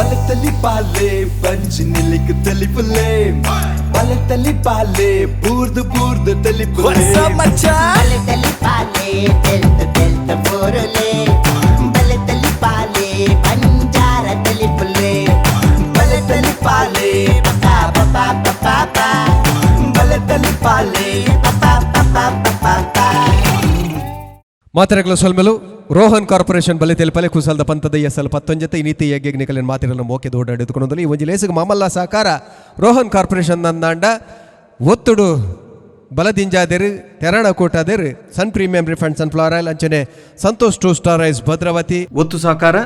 ಬಲತಲಿ ಪಾಲೆ ಬಂಜಿ ನಿಲಿಕ್ ತಲಿಪುಲೆ ಬಲತಲಿ ಪಾಲೆ ಬೂರ್ದು ಬೂರ್ದು ತಲಿಪುಲೆ. ಬಲೆ ತಲಿ ಪಾಲೆ ತೆಲ್ತ ತೆಲ್ತ ಬೋರುಲೆ ಬಲೆ ತಲಿ ಪಾಲೆ ಬಂಜಾರ ತಲಿಪುಲೆ ಬಲತಲಿ ಪಾಲೆ ಪಾ ಪಾ ಪಾ ಪಾ ಪಾ ಬಲತಲಿ ಪಾಲೆ ಪಾ ಪಾ ಪಾ ಪಾ ಪಾ. ಮಾತೆರೆಗಳ ಸೊಲ್ಮೆಲು ರೋಹನ್ ಕಾರ್ಪೊರೇಷನ್ ಬಲೆ ತೆಲುಪಲೆ ಕುಸಲ್ದ ಪಂತದ ಎಸಲ್ ಪತ್ತೊಂಜತೆ ನೀತಿ ಯಜ್ಞನಿಕಲಿನ ಮಾತಿರನ್ನು ಮೋಕೆ ಓಡಾಡಿದುಕೊಂಡು ಈ ಒಂಜಿ ಲೇಸಿಗೆ ಮಾಮಲ್ಲ ಸಹಕಾರ ರೋಹನ್ ಕಾರ್ಪೊರೇಷನ್ ನಂದಾಂಡ ಒತ್ತುಡು ಬಲದಿಂಜಾದೆರು ತೆರಣ ಕೂಟಾದೆರು Sun premium refined sunflower oil ಅಂಚನೆ Santosh two star rice Bhadravati. ಒತ್ತು ಸಹಕಾರ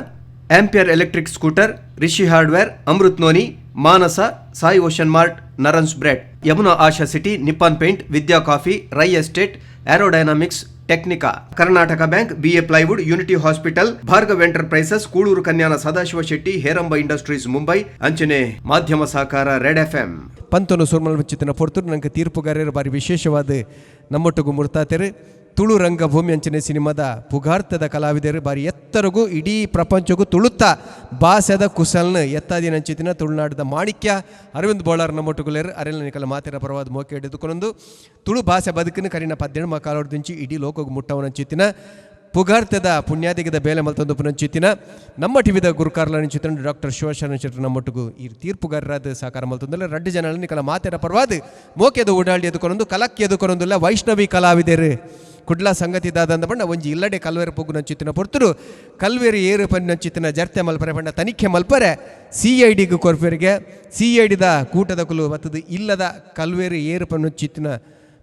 Ampere electric scooter, Rishi hardware, Amrit noni, Manasa, Sai ocean mart, ನರನ್ಸ್ bread, Yamuna Asha city, Nippon paint, Vidya coffee, Rai estate, aerodynamics, Technica, Karnataka bank, BA plywood, unity hospital, Bhargav enterprises, Kuloor Kanyana Sadashiva Shetty, Heramba industries Mumbai. ಅಂಚನೆ ಮಾಧ್ಯಮ ಸಹಕಾರ red F M. ಪಂತನು ಸುರ್ಮಲ್ ಮುಚ್ಚಿತನ ಪೊರ್ತುರು ನಂಗೆ ತೀರ್ಪುಗಾರರು ಬಾರಿ ವಿಶೇಷವಾದ ನಮ್ಮೊಟ್ಟಿಗೂ ಮುರ್ತಾತೆರು ತುಳು ರಂಗಭೂಮಿ ಅಂಚನೆ ಸಿನಿಮಾದ ಪುಗಾರ್ತದ ಕಲಾವಿದರು ಬಾರಿ ಎತ್ತರಗೂ ಇಡೀ ಪ್ರಪಂಚಕ್ಕೂ ತುಳುತ್ತ ಬಾಸೆದ ಕುಸಲ್ನ ಎತ್ತಾದಿನ ಅಂಚಿತಿನ ತುಳುನಾಡದ ಮಾಣಿಕ್ಯ ಅರವಿಂದ್ ಬೋಳಾರ್ ನಮ್ಮೊಟ್ಟುಗುಲೇರು ಅರೆಲ್ಲ ನಿಕಲ ಮಾತಿನ ಪರವಾದ ಮೋಕೆ ಹಿಡಿದುಕೊಂಡು ತುಳು ಭಾಷೆ ಬದುಕಿನ ಕರಿನ ಪದ್ದೆಣ್ಣು ಕಾಲೋಡ್ದಿಂಚಿ ಇಡೀ ಲೋಕಗೂ ಮುಟ್ಟವನಂಚಿತಿನ ಪುಗಾರ್ತದ ಪುಣ್ಯಾದಿಗದ ಬೇಲೆ ಮಲ್ತೊಂದು ಪುನಂಚಿತಿನ ನಮ್ಮ ಟಿವಿದ ಗುರುಕಾರ್ಲ ಚಿತ್ರ ಡಾಕ್ಟರ್ ಶಿವಶರಣ ಚಿತ್ರ ನಮ್ಮೊಟ್ಟಿಗೂ ಈ ತೀರ್ಪುಗಾರರಾದ ಸಹಕಾರ ಮಲ್ತೊಂದಲ್ಲ ರಡ್ಡು ಜನ ನಿಕಲ ಮಾತೆರ ಪರವಾದ ಮೋಕೆದ ಓಡಾಡಿ ಎದುಕೊನೊಂದು ಕಲಕ್ಕಿ ಎದುಕೊನೊಂದಿಲ್ಲ ವೈಷ್ಣವಿ ಕಲಾವಿದರು ಕುಡ್ಲ ಸಂಗತಿ ದಾದಂದ ಬಣ್ಣ ಒಂಜಿ ಇಲ್ಲಡೆ ಕಲ್ವೇರು ಪೊಗ್ಗು ನಂಚಿತ್ತಿನ ಪೊರ್ತುರು ಕಲ್ವೇರು ಏರು ಪನ್ ನಂಚಿತ್ತಿನ ಜರ್ತೆ ಮಲ್ಪರೆ ಬಣ್ಣ ತನಿಖೆ ಮಲ್ಪರೆ ಸಿ I ಡಿಗೆ ಕೊರ್ಪೆರಿಗೆ ಸಿ I ಡಿದ ಕೂಟದ ಕುಲು ಬತ್ತದು ಇಲ್ಲದ ಕಲ್ವೇರು ಏರು ಪನ್ ನಂಚಿತ್ತಿನ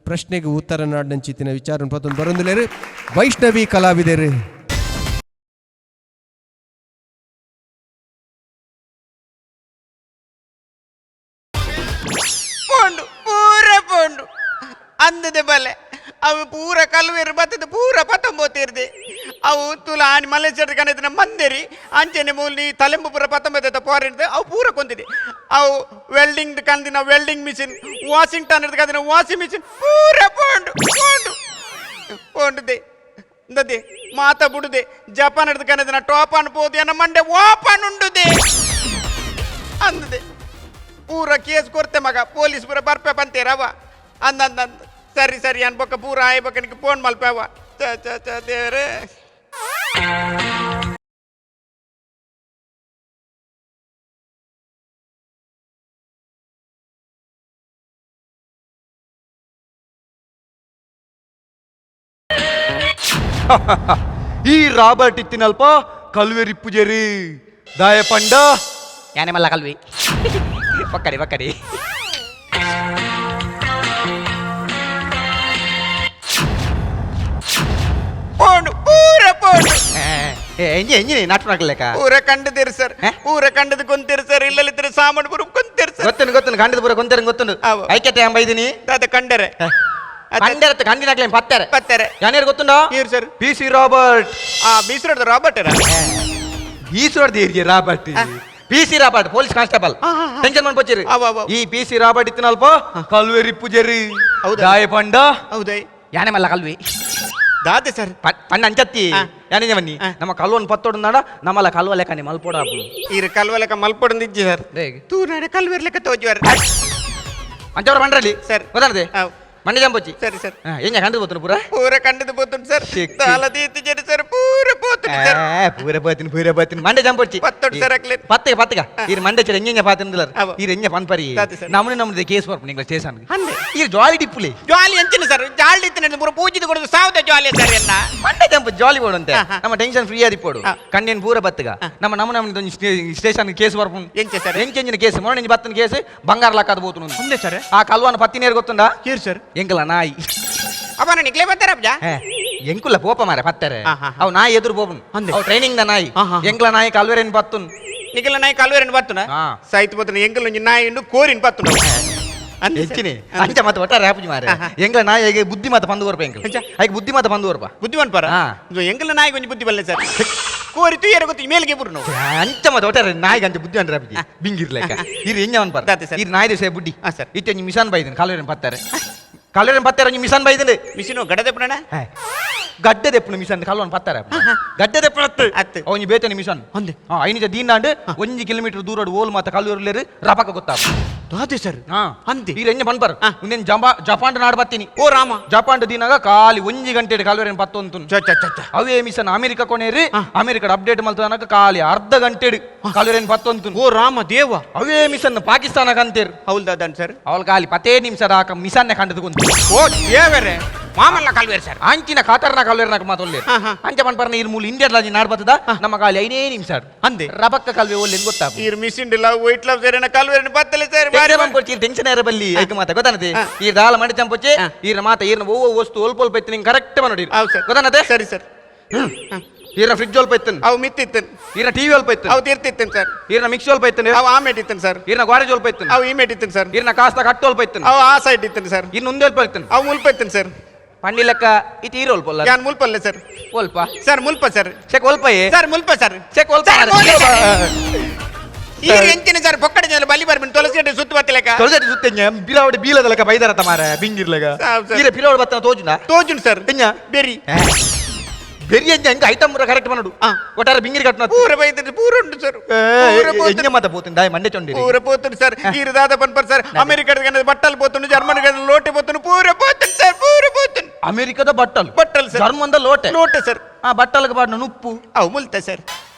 ಪ್ರಶ್ನೆಗೆ ಉತ್ತರ ನಾಡಿನಂಚಿತ್ತಿನ ವಿಚಾರ ಪತ್ತೊಂದು ಬರೊಂದುಲೇರು ವೈಷ್ಣವಿ ಕಲಾವಿದರು. ಪೋಂಡು ಪೂರ ಪೋಂಡು ಅಂದದೆ ಬಲೆ ಅವು ಪೂರ ಕಲ್ವೇರು ಬತ್ತದ ಪೂರ ಪತ್ತೊಂಬತ್ತಿರ್ದೆ ಅವು ತುಲ ಆನಿ ಮಲೇಶ್ವರ ಕಣದಿನ ಮಂದಿರಿ ಅಂಚನೆ ಮೂಲಿ ತಲೆಂಬು ಪೂರ ಪತ್ತೊಂಬತ್ತ ಪೋರಿಡ್ದು ಅವು ಪೂರ ಕೊಂದಿದೆ. ಅವು ವೆಲ್ಡಿಂಗ್ ಕಂದಿನ welding machine, Washington ಕಂದಿನ washing machine ಪೂರ ಪೋಂಡು ಪೋಂಡು ಪೋಂಡುದೆ ಇಂದದೆ ಮಾತ ಬುಡುದೆ. ಜಪಾನ್ ಹಿಡ್ದು ಕಣದಿನ ಟಾಪ್ ಅನ್ ಪೋದು ಎನ್ನ ಮಂಡೆ ಓಪನ್ ಉಂಡುದೆ ಅಂದದೆ. ಪೂರ ಕೇಸ್ ಕೊರ್ತೆ ಮಗ, ಪೊಲೀಸ್ ಪೂರ ಬರ್ಪೆ ಬಂತೇರವ ಅಂದ ಅಂದ ಅಂದ. ಸರಿ ಸರಿ ಅನ್ಬೊಕ್ಕ ಪೂರ ಆಯ್ಬೊಕ್ಕ ಫೋನ್ ಮಲ್ಪೆವ. ಚ ಚ ಚ ದೇವ್ರೆ. ಈ ರಾಬರ್ಟ್ ಇತ್ತಿನಲ್ಪ ಕಲ್ವೇರಿ ಪೂಜಾರಿ ದಾಯ ಪಂಡ. ಯಾನೆ ಮಲ್ಲ ಕಲ್ವಿ ಪಕ್ಕಡಿ ಪಕ್ಕಡಿ. ಪೋಂಡು ಪೂರ ಪೋಂಡು. ಎಂಜಿ ಎಂಜಿನಿ ನಾಟಕ. ಪೂರ ಕಂಡದಿರು ಸರ್, ಪೂರ ಕಂಡದು ಕೊಂತಿರು ಸರ್, ಇಲ್ಲಲ್ಲಿದ್ದರೆ ಸಾಮಾನು ಪೂರ ಕೊಂತಿರು ಸರ್. ಗೊತ್ತುಂಡು ಗೊತ್ತುಂಡು, ಕಂಡದ ಪೂರ ಕೊಂತೇರು ಗೊತ್ತುಂಡು. ಅವ. ಐಕ್ಯತೆ ಎಂಬ ಇದೀನಿ. ದಾದ ಕಂಡರೆ ಕಂಡರತ್ತ ಕಂಡಿನಾಕ್ಲೆ ಪತ್ತಾರೆ. ಪತ್ತಾರೆ. ಯಾನೇರು ಗೊತ್ತುಂಡೋ? ಇವ್ರು sir. P C Robert. ಆ ಬೀಸರೋಡ್ದ ರಾಬರ್ಟ್. ಈಶ್ವರ Robert, P C Robert police constable, tension ಮಾಡ್ಕೊಚಿರಿ. ಅವ, ಅವ. ಈ P C Robert ಇತ್ತಿನಲ್ಪ ಕಲ್ವೇರಿ ಪೂಜಾರಿ. ಹೌದಾ? ದಾಯ ಪಂಡ. ಹೌದೈ. ಯಾನೆ ಮಲ್ಲ ಕಲ್ವಿ. ದಾದೆ ಸರ್. ಪಂಡ ಅಂಚತ್ತಿ. ಯಾನೆ ಬನ್ನಿ. ನಮ್ಮ ಕಲ್ವನ್ ಪತ್ತೋಡು ನಾಡ ನಮ್ಮಲ್ಲ ಕಲ್ವ ಲೆಕ್ಕನೆ ಮಲ್ಪೋಡ. ಈರು ಕಲ್ವ ಲೆಕ್ಕ ಮಲ್ಪೊಡಂದು ಇಜ್ಜಿ ಸರ್, ತೂನಾಡೆ ಕಲ್ವೇರ್ ಲೆಕ್ಕ ತೋಜುವಾರ. ಅಂಚವ್ರ ಬಂಡ್ರಲ್ಲಿ. ಸರ್. ಗೊತ್ತಾಡ್ದೆ. ಅವ್. ಮಂಡಿ ಜಂಪೊಚ್ಚಿ. ಸರಿ ಸರ್. ಎಂಜ ಕಂಡು పోతును ಪೂರ. ಪೂರ ಕಂಡದು ಪೋತುಂಡು ಸರ್. ಶಕ್ತಿ. ತಾಲ ತೀರ್ತಿಜೇರು ಸರ್, ಪೂರ ಪೋತುಂಡು ಸರ್. ಪೂರ పోతుంది ಪೂರ పోతుంది, ಮಂಡೆ ಜಂಪೊಚ್ಚಿ. ಪತ್ತೊಡು ಸರ್ ಅಕ್ಲೆ. ಪತ್ತಿಗೆ ಪತ್ತಿಗ ಈ ಮಂಡೆ ಚೆಡ ಎಂಜ ಪಾತಿಂದಿಲ್ಲ. ಅವ. ಈ ಎಂಜ ಪನ್ಪರಿ. ತಾತೆ ಸರ್. ನಮ್ಮನೆ ನಮ್ಮದು ಕೇಸ್ ಬರ್ಪು ನಿಂಗಳ ಸ್ಟೇಷನ್. ಅಂದೆ. ಈ ಜಾಲಿ ಟಿಪ್ಪುಲಿ. ಜಾಲಿ ಎಂಚಿನ ಸರ್, ಜಾಲಿ ಇತ್ತಿನ ಪೂರ ಪೂಜಿದ ಕೊಡುದು ಸಾವ್ದ ಜಾಲಿ ಸರ್ ಎನ್ನ. ಮಂಡೆ ಜಂಪ್ ಜಾಲಿ ಬೋಡುಂತೆ. ಹಾ, ಹಾ. ನಮ್ಮ ಟೆನ್ಷನ್ ಫ್ರೀ ಆದಿಪ್ಪೋಡು. ಕಣ್ಣೇನು ಪೂರ ಬತ್ತಗ ನಮ್ಮ ನಮ್ಮ ನಮ್ಮದು ಸ್ಟೇಷನ್ ಕೇಸ್ ಬರ್ಪು. ಎಂಚ ಸರ್? ಎಂಚ ಕೇಸ್ ಮೊನ್ನೆ ಇಂಚ ಬತ್ತನ ಕೇಸ್ ಬಂಗಾರ ಲಕ್ಕದ పోతును. ಅಂದೆ ಸರ್. ಆ ಕಲ್ವಾನ ಪತ್ತಿನೇರು ಗೊತ್ತುಂಡ? ಕೀರ್ ಸರ್. ಎಂಕಲ ನಾಯಿ. ಅವನ ನಿಕ್ಲೆ ಬರ್ತಾರ ಅಬ್ಜಾ. ಎಂಕುಲ ಪೋಪ ಮಾರೆ ಪತ್ತಾರೆ. ಹಾ, ಹಾ, ಹಾ. ಅವು ನಾಯಿ ಎದುರು ಪೋಪುನ್. ಅಂದೆ. ಅವು ಟ್ರೈನಿಂಗ್ the ನಾಯಿ. ಹಾ, ಹಾ. ಎಂಕಲ ನಾಯಿ ಕಲ್ವೇರೇನು ಪತ್ತುನ್. ನಿಖಲ ನಾಯಿ ಕಲ್ವೇರನ್ ಬತ್ತುನ. ಹಾ. ಸೈತ್ ಪತ್ತುನ ಎಂಕಲ್ ಒಂಜಿ ನಾಯಿ ಉಂಡು ಕೋರಿನ್ ಪತ್ತುನ ಅಂದೆ ಸರ್. ಹೆಚ್ಚಿನಿ ಅಂಚ ಮತ್ತೆ ಒಟ್ಟಾರೆ ಆಪುಜಿ ಮಾರೆ. ಎಂಕಲ ನಾಯಿ ಹೇಗೆ ಬುದ್ಧಿ ಮಾತ ಪಂದು ಕೊರ್ಪ ಎಂಕಲ್. ಅಂಚ? ಐಕ್ ಬುದ್ಧಿ ಮಾತ ಪಂದು ಕೊರ್ಪ. ಬುದ್ಧಿವಂತ ಪರ. ಹಾ. ಎಂಕಲ್ ನಾಯಿ ಒಂಜಿ ಬುದ್ಧಿ ಬಲ್ಲೆ ಸರ್, ಕೋರಿ ತುಯ್ಯರ ಗೊತ್ತು ಮೇಲ್ಗೆ ಬುರ್ನು. ಅಂಚ ಮತ್ತೆ ಒಟ್ಟಾರೆ ನಾಯಿಗೆ ಅಂಚ ಬುದ್ಧಿ ಅಂದ್ರೆ ಆಪುಜಿ ಬಿಂಗಿರ್ಲೇಕ ಇರು ಎಂಜ ಪರ್. ದಾತೆ ಸರ್. ಇರು ನಾಯಿ ದಿವಸ ಬುಡ್ಡಿ. ಹಾ, ಸರ್. ಇತ್ತೆ ಒಂಜಿ ಮಿಷನ್ ಬೈದನ್ ಕಲ್ವೇರನ್ ಪತ್ತಾರೆ, ಕಲ್ವೇರನ್ ಪತ್ತಾರೆ ಒಂಜಿ ಮಿಷನ್ ಬೈದನ್. ಮಿಷಿನು ಗಡದೆ ಪುನಣ. ಗಡ್ಡೆ ದೆಪ್ಪುನ ಮಿಷನ್ ಕಲ್ವನ್ ಪತ್ತಾರೆ ಗಡ್ಡೆ ದೆಪ್ಪುನ ಅತ್ತು. ಒಂಜಿ ಬೇತನೆ ಮಿಷನ್. ಅಂದೆ. ಐನಿಜ ದೀನಾಂಡ್ 1 ಕಿಲೋಮೀಟರ್ ದೂರಡ್ ಓಲ್ ಮಾತ ಕಲ್ಲುರ್ಲೇರು ರಪಕ ಗೊತ್ತಾಪ. ದಾದೆ ಸರ್? ಅಂದೆ. ಈ ಎಂಜ ಪನ್ಪರ್ ಉಂದೆನ್ ಜಂಬಾ ಜಪಾನ್ ನಾಡ್ ಬತ್ತೀನಿ. ಓ ರಾಮ. ಜಪಾನ್ ದಿನಾಗ ಖಾಲಿ 1 ಗಂಟೆ ಕಲ್ವರೇನ್ ಪತ್ತೊಂತು. ಚ ಚ ಚ ಚ. ಅವೇ ಮಿಷನ್ ಅಮೆರಿಕ ಕೊನೇರಿ ಅಮೆರಿಕ ಅಪ್ಡೇಟ್ ಮಲ್ತನಕ ಖಾಲಿ ಅರ್ಧ ಗಂಟೆ ಕಲ್ವರೇನ್ ಪತ್ತೊಂತು. ಓ ರಾಮ ದೇವ. ಅವೇ ಮಿಷನ್ ಪಾಕಿಸ್ತಾನ ಕಂತೇರ್. ಹೌದಾದನ್ ಸರ್? ಅವಳ ಖಾಲಿ ಪತೇ ನಿಮಿಷ ಹಾಕ ಮಿಷನ್ನೆ ಕಂಡದು ಕುಂತು. ಓ ದೇವರೇ, ಮಾಮಲ್ಲ ಕಲ್ವೇರ್ ಸರ್. ಅಂಚಿನ ಖಾತರ್ನ ಕಲ್ವೇರ್ನಾಕ ಮಾತೊಲ್ಲೆ. ಅಂಚ ಪನ್ಪರ್ನ ಇರ್ ಮೂಲ ಇಂಡಿಯಾದ ನಾಡ್ ಬತ್ತದ ನಮ್ಮ ಖಾಲಿ 5 ನಿಮಿಷ ಅಂದೆ. ರಬಕ್ಕ ಕಲ್ವೆ ಒಲ್ಲೆನ್ ಗೊತ್ತಾಪ. ಈರ್ ಮಿಷನ್ ಇಲ್ಲ white love sir ಏನ ಕಲ್ವೇರ್ನ ಪತ್ತಲೆ ಸರ್. ಟೆನ್ಷನ್ ಏರ ಬಲ್ಲಿ ಐಕ ಮಾತ ಗೊತ್ತಾನತೆ. ಈ ದಾಲ ಮಂಡಿ ಚಂಪೊಚ್ಚೆ ಈರ್ನ ಮಾತ ಈರ್ನ ಓ ವಸ್ತು ಒಲ್ಪ ಒಲ್ಪ ಎತ್ತು ನಿಂಗೆ ಕರೆಕ್ಟ್ ಮಾಡಿ. ಹೌದು ಸರ್. ಗೊತ್ತಾನತೆ? ಸರಿ ಸರ್. ಈರ್ನ ಫ್ರಿಜ್ ಒಲ್ಪ ಎತ್ತನ್. ಅವು ಮಿತ್ತಿತ್ತನ್. ಈರ್ನ ಟಿವಿ ಒಲ್ಪ ಎತ್ತನ್. ಅವು ತೀರ್ತಿತ್ತನ್ ಸರ್. ಈರ್ನ ಮಿಕ್ಸಿ ಒಲ್ಪ ಎತ್ತನ್. ಅವು ಆ ಮೇಟಿತ್ತನ್ ಸರ್. ಈರ್ನ ಗ್ವಾರೇಜ್ ಒಲ್ಪ ಎತ್ತನ್. ಅವು ಈ ಮೇಟಿತ್ತನ್ ಸರ್. ಈರ್ನ ಕಾಸ್ತ ಕಟ್ಟು ಒಲ್ಪ ಎತ್ತನ್. ಅವು ಆ ಸೈಡ್ ಇತ್ತನ್ ಸರ್. ಇನ್ನು ಮುಂದೆ ಒಲ್ಪ ಎತ್ತನ್. ಅವು ಮುಲ್ಪ ಇತ್ತನ್ ಸರ್. ಪಂಡಿ ಲೆಕ್ಕ ಇತಿ ಈರ ಒಲ್ಪ ಅಲ್ಲ. ಯಾನ್ ಮುಲ್ಪಲ್ಲೆ ಸರ್. ಒಲ್ಪ ಸರ್ ಮುಲ್ಪ ಸರ್. ಚೆಕ್ ಒಲ್ಪ ಏ. ಸರ್ ಮುಲ್ಪ ಸರ್. ಚೆಕ್ ಒಲ್ಪ. ಸರ್, ಮೂಲೆ ಸರ್. ಈರ್ ಎಂಚಿನ ಸರ್ ಪೊಕ್ಕಡೆ ಜನ ಬಲಿ ಬರ್ಬಿನ್ ತುಳಸಿ ಅಡ್ಡೆ ಸುತ್ತು ಬತ್ತಲೆಕ. ತೊಳಸಡಿ ಸುತ್ತೆಂಜ ಬಿಲಾವಡಿ ಬೀಲದ ಲೆಕ್ಕ ಬೈದಾರತ ಮಾರ ಬಿಂಗಿರ್ಲೆಗ. ಹೌದು ಸರ್. ಈರ ಬಿಲಾವಡಿ ಬತ್ತನ ತೋಜುನ? ತೋಜುನ್ ಸರ್. ಎಂಜ? ಬೆರಿ. ಬೆರಿ ಎಂಜ ಎಂಗ ಐಟಮ್ ಪೂರ ಕರೆಕ್ಟ್ ಮಾಡೋಡು. ಒಟ್ಟಾರೆ ಬಿಂಗಿರಿ ಕಟ್ಟನ. ಪೂರ ಬೈದ್ರೆ ಪೂರ ಉಂಟು ಸರ್. ಪೂರ ಎಂಜ ಪೋತುಂಡು. ಮಾತ ಪೋತುಂಡು ದಾಯ ಮಂಡೆ ಚೊಂಡಿ. ಪೂರ ಪೋತುಂಡು ಸರ್. ಈರ್ ದಾದ ಪನ್ಪರ್ ಸರ್, ಅಮೆರಿಕದ ಗನ ಬಟ್ಟಲ್ ಪೋತುಂಡು, ಜರ್ಮನಿ ಗನ ಲೋಟೆ ಪೋತುಂಡು, ಪೂರ ಪೋತುಂಡು ಸರ್, ಪೂರ ಪೋತುಂಡು. ಅಮೆರಿಕದ ಬಟ್ಟಲ್. ಬಟ್ಟಲ್ ಸರ್. ಜರ್ಮನ್ದ ಲೋಟೆ. ಲೋಟೆ ಸರ್. ಆ ಬಟ್ಟಲ್ಗೆ ಪಾಡ್ನ ನುಪ್ಪು. ಅವು ಮುಲ್ತ ಸರ್.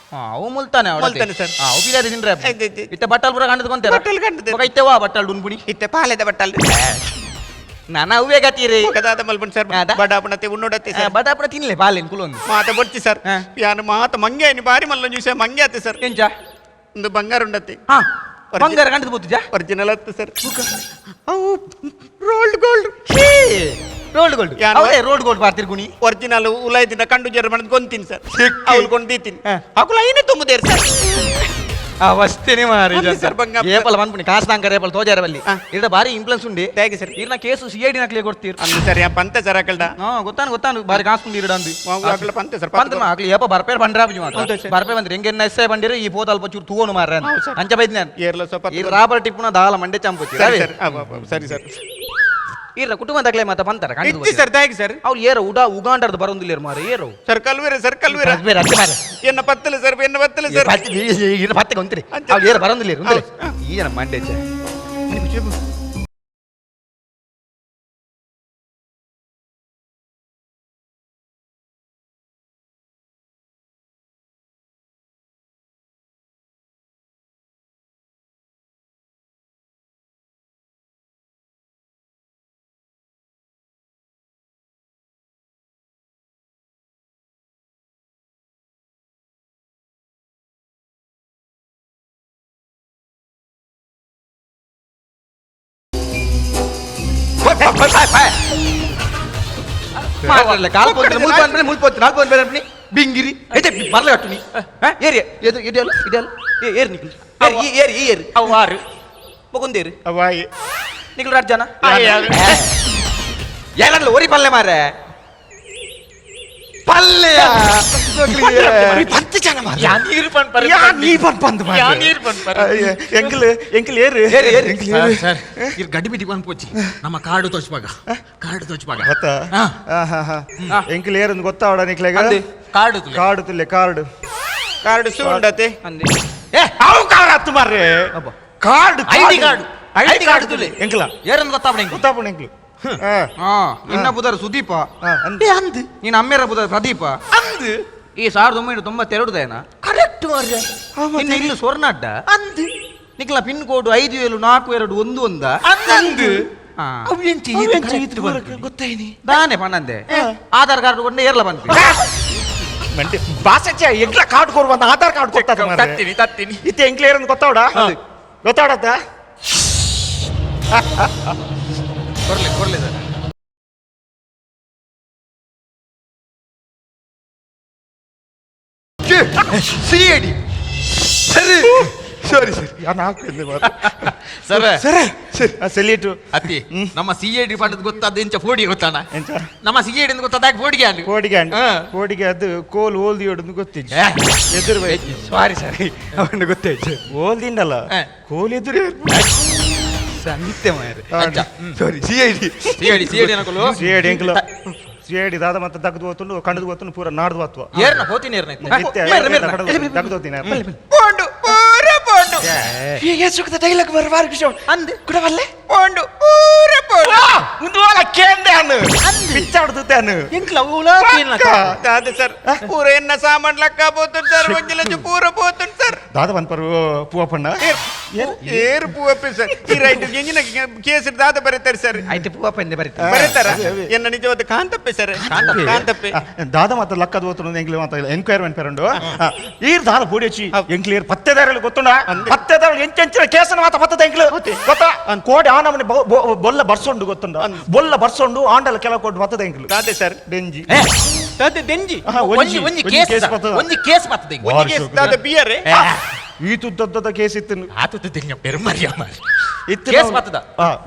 ಅವು ಮುಲ್ತಾನೆ ಅವಡತೆ. ಮುಲ್ತಾನೆ ಸರ್. ಅವು ಬಿಲಾರಿ ತಿಂದ್ರೆ. ಆಯ್ತು, ಆಯ್ತು. ಇತ್ತೆ ಬಟ್ಟಲ್ ಪೂರ ಕಂಡದು ಕೊಂತೇರ. ಬಟ್ಟಲ್ ಕಂಡದು. ಬೊಕ ಇತ್ತೆ ವಾ ಬಟ್ಟಲ್ ಉನ್ಪುಣಿ. ಇತ್ತೆ ಪಾಲೆದ ಬಟ್ಟಲ್. ನಾನ ಅವೇ ಗತಿರಿ. ದಾದ ಮಲ್ಪುಂಡು ಸರ್. ಆದ? ಬಡಾಪಣತೆ ಉಣ್ಣೋಡತ್ತೆ ಸರ್. ಬಡಾಪಣ ತಿನ್ಲೆ ಬಾಲೆನ್ ಕುಲೊಂದು. ಮಾತ ಬೊಡ್ಚಿ ಸರ್. ಯಾನು ಮಾತ ಮಂಗೆ ಐನಿ ಬಾರಿ ಮಲ್ಲ ಜ್ಯೂಸೆ ಮಂಗೆ ಆತೆ ಸರ್. ಎಂಚ? ಒಂದು ಬಂಗಾರ ಉಂಡತ್ತೆ. ಬಂಗಾರ ಕಂಡದು ಪೋತುಜಾ? ಒರಿಜಿನಲ್ ಅತ್ತೆ ಸರ್. ಅವು rolled gold. Rolled gold. ಯಾನು? ಅವೇ ರೋಲ್ಡ್ ಗೋಲ್ಡ್ ಪಾರ್ತಿರ್ ಗುಣಿ. ಒರಿಜಿನಲ್ ಉಲಾಯ್ದಿನ ಕಂಡು ಜರ ಮಣದ್ ಗೊಂತೀನಿ ಸರ್. ಅವಳು ಕೊಂಡೀತೀನಿ. ಅಕುಲ ಐನೆ ತುಂಬುದೇರು ಸರ್. ವಸ್ತೇನೆ ಮಾರಿ. ಅಂದೆ ಸರ್ ಬಂಗಾರ. ಏಪಲ್ ಪನ್ಪುಣಿ ಕಾಸು ತಾಂಕರ ಏಪಲ್ ತೋಜಾರ ಬಲ್ಲಿ. ಇರ್ದ ಬಾರಿ ಇಂಪ್ಲನ್ಸ್ ಉಂಡೆ. ಹೇಗೆ ಸರ್? ಇರ್ನ case C I D ನಕ್ಲೆ ಕೊಡ್ತೀರ್. ಅಂದೆ ಸರ್, ಯಾ ಪಂತೆ ಸರ್ ಅಕಲ್ಡ. ಗೊತ್ತಾನು ಗೊತ್ತಾನು ಬಾರಿ ಕಾಸು ಉಂಡು ಇರಡ ಅಂದು. ಅಕಲ್ಡ ಪಂತೆ ಸರ್, ಪಂತೆ ಮಾ, ಅಕ್ಲೆ ಏಪ ಬರ್ಪೇರ್ ಬಂಡ್ರಾ ಬುಜಿ ಮಾತ್ರ. ಹೌದಾ ಸರ್? ಬರ್ಪೇ ಬಂದ್ರೆ ಹೆಂಗೆ ಎಸ್ I ಬಂದಿರ ಈ ಪೋತ ಅಲ್ಪ ಚೂರು ತೂವನು ಮಾರ್ರೆ ಅಂದ್. ಹೌದು ಸರ್. ಅಂಚ ಬೈದ್ ನಾನು. ಏರ್ಲ ಸ್ವಲ್ಪ ಈ ರಾಬರ್ ಟಿಪ್ಪುನ ದಾಲ ಮಂಡೆ ಚಂಪುಚಿ. ಸರಿ ಸರ್. ಸರಿ ಸರ್. ಈರ ಕುಟುಂಬದಾಗ್ಲೇ ಮಾತ ಪಂತರ ಕಂಡು ಇತ್ತಿ ಸರ್, ದಾಗಿ ಸರ್. ಅವ್ರು ಏರ ಉಡಾ ಉಗಾಂಡರ್ದ ಬರೋದಿಲ್ಲ ಮಾರ ಏರು. ಸರ್ ಕಲ್ವೀರ ಸರ್, ಕಲ್ವೀರ. ಬೇರೆ ಅತ್ತೆ ಮಾರ್ರೆ. ಎನ್ನ ಪತ್ತಲೆ ಸರ್, ಎನ್ನ ಪತ್ತಲೆ ಸರ್. ಈರ ಪತ್ತೆ ಗೊಂತಿರಿ. ಅಂಚೆ. ಅವ್ರು ಏರ ಬರೋದಿಲ್ಲ ಉಂತಿರಿ. ಹೌದು. ಈ ಜನ ಮಂಡೆ ಚೆ. ಮಾತಾಡಲ್ಲ ಕಾಲ್ ಪೋತ್ರೆ ಮುಲ್ಪ ಅನ್ಪಣಿ ಮುಲ್ಪ ಪೋತ್ರೆ ನಾಲ್ಕು ಪೋತ್ರೆ ಅನ್ಪಣಿ ಬಿಂಗಿರಿ ಐತೆ ಬರ್ಲೆ ಕಟ್ಟುನಿ ಏರಿ ಎದು ಇದೆಲ್ಲ ಇದೆಲ್ಲ ಏರ್ ನಿಖಿಲ್ ಏರ್ ಈ ಏರ್ ಈ ಏರ್ ಅವು ಆರು. ಬೊಕೊಂದೇರು ಅವಾಯಿ. ನಿಖಿಲ್ ರಾಜ್ ಜನ ಆಯ್, ಆಯ್. ಏನಲ್ಲ ಒರಿ ಪಲ್ಲೆ ಮಾರ್ರೆ ಪಲ್ಲೆ ಯಾ ನೀರು ಪನ್ಪರ್. ಯಾ ನೀ ಪನ್ಪಂದು ಮಾರ್ರೆ. ಯಾ ನೀರು ಪನ್ಪರ್. ಎಂಕಲ್ ಎಂಕಲ್ ಏರು. ಏರು, ಏರು. ಎಂಕಲ್ ಏರು. ಸರ್, ಇರ್ ಗಡ್ಡಿ ಬಿಟ್ಟಿ ಬಂದ್ ಪೋಚಿ ನಮ್ಮ ಕಾರ್ಡು ತೋಚ್ಪಾಗ ಕಾರ್ಡು ತೋಚ್ಪಾಗ. ಗೊತ್ತಾ? ಎಂಕಲ್ ಏರಂದು ಗೊತ್ತಾವಡ ನಿಕ್ಲೆಗ? ಅಂದೆ. ಕಾರ್ಡು ತುಲೆ. ಕಾರ್ಡು ತುಲ್ಲೆ ಕಾರ್ಡು. ಕಾರ್ಡ್ ಸು ಉಂಡತೆ. ಅಂದೆ. ಏ ಅವು ಕಾರ್ಡ್ ಹತ್ತು ಮಾರ್ರೆ. ಅಬ್ಬಾ. Card, ID card. ID card ತುಲೆ. ಎಂಕಲ ಏರಂದು ಗೊತ್ತಾಪಣ ಎಂಕುಲು. ಗೊತ್ತಾಪಣ ಎಂಕಲು. ನಿನ್ನ ಬುಧರ್ ಸುದೀಪ. ಅಂದೆ. ಅಂದು ನೀನು ಅಮ್ಮೇರ ಬುಧರ್ ಪ್ರದೀಪ. ಅಂದು. ಈ 1992 ದೇನ ಕರೆಕ್ಟ್ ಮಾರ್ರೆ. ನಿನ್ನ ಇಲ್ಲಿ ಸ್ವರ್ಣಾಡ್ಡ. ಅಂದು. ನಿಕ್ಲ ಪಿನ್ ಕೋಡ್ 5 7 4 2 1 1. ಅಂದು. ಗೊತ್ತಾಯ್ನಿ ದಾನೆ ಪಣ್ಣಂದೆ ಆಧಾರ್ ಕಾರ್ಡ್ ಕೊಂಡು ಏರ್ಲ ಬಂತು. ಮಂಟಿ ಬಾಸಚ್ಚ ಎಂಕ್ಲ ಕಾರ್ಡ್ ಕೊಡುವಂತ ಆಧಾರ್ ಕಾರ್ಡ್ ಕೊಟ್ಟಾತ ಮಾರ್ರೆ. ತತ್ತೀನಿ ತತ್ತೀನಿ. ಇತ್ತೆ ಎಂಕ್ಲ ಏರಂದು ಗೊತ್ತಾವಡ ಗೊತ್ತಾವಡತ್ತ? ಕೊರ್ಲೆ ಕೊರ್ಲೆ sir. C I D ಸರಿ ಸಾರಿ ಸರಿ ಸರ್ ಸರಿ ಸರಿ ಸೆಲ್ಯೂಟ್. ಅತ್ತಿ ನಮ್ಮ C I D ಪಂಡದ್ ಗೊತ್ತಾದ ಇಂಚ ಫೋಡಿ ಗೊತ್ತಾಣ. ಎಂಚ? ನಮ್ಮ C I D ಗೊತ್ತಾದ ಫೋಡಿಗೆ ಅಲ್ಲಿ. ಕೋಡಿಗೆ ಅಂಡ್ ಕೋಡಿಗೆ ಅದು ಕೋಲ್ ಓಲ್ದಿ ಹೊಡೆದು ಗೊತ್ತಿಜ್ಜಿ ಎದುರು by. Sorry sir ಅವನು ಗೊತ್ತಾಯ್ತು. ಓಲ್ದಿಂಡಲ್ಲ ಕೋಲ್ ಎದುರು. ಸಂಗೀತ ಮಾರ್ರೆ. ಅಂಚ. Sorry C I D C I D C I D ಅನ್ಕೊಲು. C I D ಎಂಕಲು. C CID ದಾದ ಮತ್ತೆ ದಗ್ದು ಹೋತುಂಡು ಕಂಡದು ಹೋತುಂಡು ಪೂರ ನಾಡ್ದು ಹೋತ್ವ ಏರ್ನ ಹೋತಿನ ಏರ್ನ ದಗ್ದು ಹೋತಿನ ಪೋಂಡು ಪೂರ ಪೋಂಡು ಹೀಗೆ ಸುಖದ ಡೈಲಾಗ್ ಬರಬಾರ ಖುಷಿ ಅಂದ್ ಕುಡವಲ್ಲೆ ಪೋಂಡು ಪೂರ ಪೋಂಡು ಮುಂದುವಾಲ ಕೇಂದೆ ಅನ್ನು ಪಿಚ್ಚಾಡ್ದುತ್ತಾನು ಎಂಕ್ಲ ಊಲ ಕೇಂದ್ಲ ದಾದ ಸರ್ ಪೂರ ಎನ್ನ ಸಾಮಾನ್ ಲಕ್ಕ పోతుంది ಸರ್ ಒಂಜಿ ಪೂರ పోతుంది ಸರ್ ದಾದ ಪನ್ಪರು ಪೂವಪ್ಪಣ್ಣ ಏರು ಪೂವಪ್ಪೆ ಸರ್ ಈ ರೈಟ್ ಎಂಜಿನ ಕೇಸ್ ದಾದ ಬರೀತಾರೆ ಸರ್ ಆಯ್ತು ಪೂವಪ್ಪಂದೆ ಬರೀತಾರೆ ಬರೀತಾರ ಎನ್ನ ನಿಜವಾದ ಕಾಂತಪ್ಪೆ ಸರ್ ಕಾಂತಪ್ಪೆ ದಾದ ಮಾತ್ರ ಲಕ್ಕದ ಹೋತುಂಡು ಎಂಕ್ಲೆ ಮಾತ್ರ ಎನ್ಕ್ವೈರಿ ಪನ್ಪರುಂಡು ಈರ್ ದಾದ ಪೂಡಿಯಚ್ಚಿ ಎಂಕ್ಲೇರ್ ಪತ್ತೆದಾರలు ಗೊತ್ತುಂಡ ಪತ್ತೆದಾರలు ಎಂచెಂಚಿನ ಕೇಸನ ಮಾತ್ರ ಪತ್ತದ ಎಂಕ್ಲು ಗೊತ್ತಾ ಕೋಡಿ ಆನಮನೆ ಬೊಲ್ಲ ಬರ್ಸೊಂಡು ಗೊತ್ತುಂಡ ಬೊಲ್ಲ ಬರ್ಸೊಂಡು ಆಂಡಲ ಕೆಲ ಕೊಟ್ಟು ಪತ್ತದ ಎಂಕ್ಲು ದಾದೆ ಸರ್ ಡೆಂಜಿ ದಾದೆ ದೆಂಜಿ ಒಂಜಿ ಒಂಜಿ ಕೇಸ್ ಒಂಜಿ ಕೇಸ್ ಪತ್ತದ ಒಂಜಿ ಕೇಸ್ ದಾದ ಬಿಯರ್ ಈ ತುದ್ದದ ಕೇಸ್ ಇತ್ತು ಆತುತ್ತ ತೆಂಗ ಪೆರುಮರಿಯ ಮಾರಿ ಇತ್ತು ಕೇಸ್ ಪತ್ತದ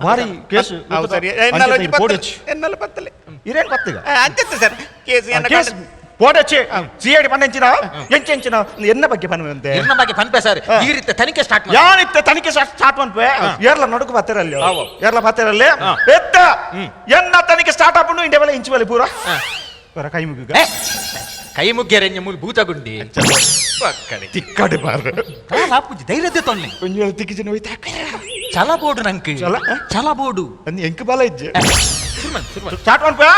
ಭಾರಿ ಕೇಸ್ ಹೌದು ಸರ್ ಎನ್ನಲ ಒಂಜಿ ಪತ್ತಲೆ ಎನ್ನಲ ಪತ್ತಲೆ ಇರೇನ್ ಪತ್ತಗ ಅಂಚೆತ್ತ ಸರ್ ಕೇಸ್ ಎನ್ನ ಕೇಸ್ ಪೋಡಚ್ಚಿ ಸಿಐಡಿ ಪನ್ನೆಂಚಿನ ಎಂಚೆಂಚಿನ ಎನ್ನ ಬಗ್ಗೆ ಪನ್ನುವಂತೆ ಎನ್ನ ಬಗ್ಗೆ ಪನ್ಪೆ ಸರ್ ಈ ರೀತಿ ತನಿಖೆ ಸ್ಟಾರ್ಟ್ ಮಾಡಿ ಯಾನಿತ್ತೆ ತನಿಖೆ ಸ್ಟಾರ್ಟ್ ಮನ್ಪೆ ಏರ್ಲ ನಡುಕು ಬತ್ತಿರಲ್ಲಿ ಏರ್ಲ ಬತ್ತಿರಲ್ಲಿ ಎತ್ತ ಎನ್ನ ತನಿಖೆ ಸ್ಟಾರ್ಟ್ ಆಪುಂಡು ಇಂಡಿಯಾ ಮೇಲೆ ಇಂಚು ಬಲಿ ಪೂರ ಪೂರ ಕೈ ಮುಗ್ಗ ಕೈ ಮುಗ್ಗೆರೆಂಜ ಮೂಲ ಭೂತಗುಂಡಿ ತಿಕ್ಕಡೆ ಬಾರ ಲಾಪುಜಿ ಧೈರ್ಯದ ತೊನ್ನೆ ಒಂಜಿ ತಿಕ್ಕಿ ಜನ ಹೋಯ್ತು ಚಲ ಬೋರ್ಡು ನಂಕ್ ಚಲ? ಚಲ ಬೋರ್ಡು ಅಂದ್ ಎಂಕ್ ಬಲ ಇಜ್ಜೆ ಸ್ಟಾರ್ಟ್ ಮನ್ಪೆ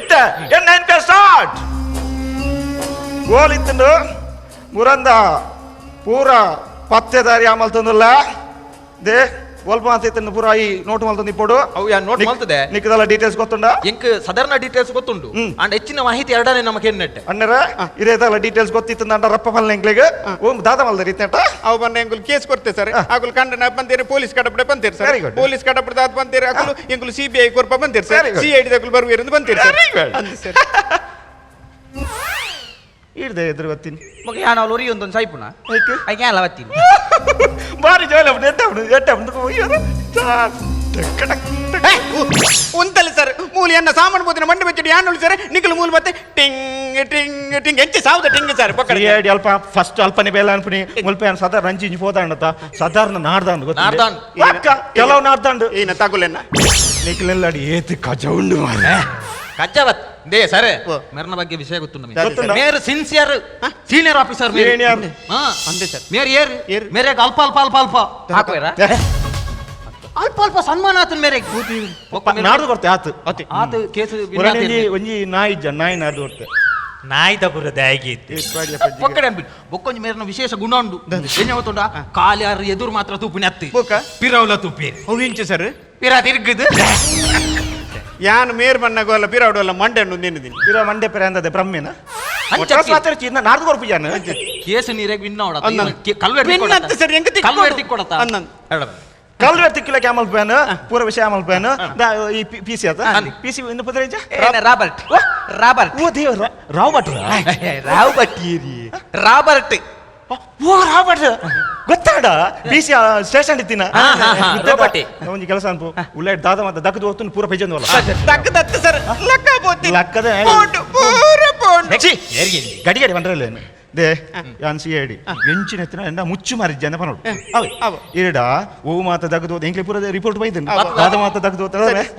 ಇತ್ತ ಎನ್ನ ಎನ್ಕೆ ಸ್ಟಾರ್ಟ್ ಗೋಲ್ ಇತ್ತಂಡು ಮುರಂದ ಪೂರ ಪತ್ತೆದಾರಿ ಆಮಲ್ ತಂದುಲ್ಲ they ಒಲ್ಪ ಅಂತ ಇತ್ತಂಡು ಪೂರ ಈ ನೋಟ್ ಮಲ್ತಂದು ಇಪ್ಪಡು ಅವು ಯಾ ನೋಟ್ ಮಲ್ತದೆ ನಿಕ್ಕದಲ್ಲ ಡೀಟೇಲ್ಸ್ ಗೊತ್ತುಂಡ ಎಂಕ್ ಸಾಧಾರಣ ಡೀಟೇಲ್ಸ್ ಗೊತ್ತುಂಡು ಅಂಡ್ ಹೆಚ್ಚಿನ ಮಾಹಿತಿ ಎರಡನೇ ನಮಗೆ ಎನ್ನಟ್ಟೆ ಅಣ್ಣರ ಇದೇದಲ್ಲ ಡೀಟೇಲ್ಸ್ ಗೊತ್ತಿತ್ತು ಅಂಡ ರಪ್ಪ ಫಲ್ನ ಎಂಕ್ಲೆಗ್ ಓಂ ದಾದ ಮಲ್ದ ರೀತಿ ಅವು ಬಂದ ಎಂಕುಲು ಕೇಸ್ ಕೊಡ್ತೆ ಸರ್ ಅಕುಲು ಕಂಡನ ಬಂತೀರಿ ಪೊಲೀಸ್ ಕಡಪಡೆ ಬಂತೀರಿ sir Very good. Police ಕಡಪಡೆ ದಾದ ಬಂತೀರಿ ಅಕುಲು ಎಂಕುಲು ಸಿಬಿಐ ಕೊರ್ಪ ಬಂತೀರಿ sir Very good. C I D ದಕುಲು ಬರುವಿರಂದು ಬಂತೀರಿ ಸರ್ ಅಂದು ಸರ್ ಇಡ್ದೆ ಎದುರು ಗೊತ್ತೀನಿ ಮಗ ಯಾನ ಒರಿ ಒಂದೊಂದು ಸಾಯ್ಪುನ ಐಕೆ ಅಲ್ಲ ಬತ್ತೀನಿ ಬಾರಿ ಜೋಲ ಎಟ್ಟ ಎಟ್ಟ ಉಂತಲ್ಲ ಸರ್ ಮೂಲಿ ಎನ್ನ ಸಾಮಾನು ಬೋದಿನ ಮಂಡಿ ಬೆಚ್ಚಿಡಿ ಯಾನ್ ಸರ್ ನಿಕಲು ಮೂಲು ಮತ್ತೆ ಟಿಂಗ್ ಟಿಂಗ್ ಟಿಂಗ್ ಎಂಚಿ ಸಾವುದ ಟಿಂಗ್ ಸರ್ ಪಕ್ಕಡ ಸಿಐಡಿ ಅಲ್ಪ ಫಸ್ಟ್ ಅಲ್ಪನೆ ಬೇಲ ಅನ್ಪುನಿ ಮುಲ್ಪ ಯಾನ್ ಸಾಧಾರಣ ರಂಜಿ ಇಂಚಿ ಪೋದಾಂಡತ ಸಾಧಾರಣ ನಾಡ್ದಾಂಡು ಗೊತ್ತು ನಾಡ್ದಾಂಡು. ಕೆಲವು ನಾಡ್ದಾಂಡು ಈನ ತಗುಲೆನ್ನ ನಿಕ್ಲೆಲ್ಲಾಡಿ ಏತ್ ಕಜ ಉಂಡು ಮಾರ್ರೆ. ಕಜ್ಜವತ್ they sir ಮೆರ್ನ ಬಗ್ಗೆ ವಿಷಯ ಗೊತ್ತುಂಡು ಗೊತ್ತುಂಡ? ಮೇರ್ sincere senior officer Senior. ಅಂದೆ ಸರ್ ಮೇರ್ ಏರ್ ಮೇರೆಗ್ ಅಲ್ಪ ಅಲ್ಪ ಅಲ್ಪ ಅಲ್ಪ ಹಾಕುವೇರ ಅಲ್ಪ ಅಲ್ಪ ಸನ್ಮಾನ ಆತನ್ ಮೇರೆ ನಾಡ್ದು ಕೊರ್ತೆ ಆತು ಆತ ಕೇಸ್ ಒಂಜಿ ಒಂಜಿ ನಾಯಿ ಇಜ್ಜ ನಾಯಿ ನಾಡ್ದು ಕೊರ್ತೆ ನಾಯಿ ದಬುರದ ಆಗಿತ್ತು ಪೊಕ್ಕಡೆ ಅನ್ಬಿಟ್ಟು ಬೊಕ್ಕೊಂಜಿ ಮೇರ್ನ ವಿಶೇಷ ಗುಣ ಉಂಡು ಏನ್ ಗೊತ್ತುಂಡ ಕಾಲ್ಯಾರು ಎದುರು ಮಾತ್ರ ತೂಪಿನ ಅತ್ತಿ ಬೊಕ್ಕ? ಪಿರೌಲ ತುಪ್ಪಿ ಅವು ಇಂಚು ಸರ್ ಪಿರ ತಿರುಗುದು ಯಾನ್ ಮೇರ್ ಬಣ್ಣಗೋಲ್ಲ ಪಿರಾವಡಲ್ಲ ಮಂಡೆ ನಿನ್ನಿದ್ದೀನಿ ಇರ ಮಂಡೆ ಪೆರೆ ಅಂದದೆ ಬ್ರಹ್ಮೇನ ಅಂಚೆ ನಾಡ್ದು ಕೊರ್ಪು ಜಾನ ಕೇಸ್ ನೀರಾಗ ವಿನ್ ಅಂದನ್. ವಿನ್ ಅಂತ ಸರ್, ಹೆಂಗ್ ತಿಕ್ಕೋಡು? ಕಲ್ವೆಡ್ ತಿಕ್ಕೊಡತ್ತ ಅಂದನ್. ಕಲ್ವೆ ತಿಕ್ಕಿಲ ಕ್ಯಾಮಲ್ ಪೇನ್ ಪೂರ ವಿಷಯ ಆಮಲ್ ಪೇನ್ ಈ ಪಿ ಸಿ ಆತ ಪಿ ಸಿ ಇನ್ನು ಪುದ್ರೆ ರಾಬರ್ಟ್ ರಾಬರ್ಟ್ ಓ ದೇವ್ರ ರಾವ್ ಭಟ್ರ ರಾವ್ ರಾಬರ್ಟ್ ಓ ರಾವ್ ಭಟ್ರ ಗೊತ್ತಾಡ P C station ಇತ್ತಿನ ರೋಬರ್ಟ್. ಒಂಜಿ ಕೆಲಸ ಅನ್ಪು ಉಲ್ಲೇಟ್ ದಾದ ಮತ್ತೆ ದಕ್ಕದು ಹೋಗ್ತು ಪೂರ ಪೆಜನ್ ಅಲ್ಲ ತಕ್ಕದತ್ತು ಸರ್ ಲಕ್ಕ ಬೋತಿ ಲಕ್ಕದ ಪೋಂಡು ಪೂರ ಪೋಂಡು ಗಡಿ ಗಡಿ ಬಂದ್ರಲ್ಲ they ಯಾನ್ ಸಿ ಐಡಿ ಎಂಚಿನ ಎತ್ತಿನ ಎಂಡ ಮುಚ್ಚು ಮಾರಿಜ್ಜ ಅಂದ ಪನೋಡು ಅವು. ಇರಡ ಓ ಮಾತ ದಗದು ಎಂಕ್ಲೆ ಪೂರ ರಿಪೋರ್ಟ್ ಬೈದನ್ ದಾದ ಮಾತ ದಗದು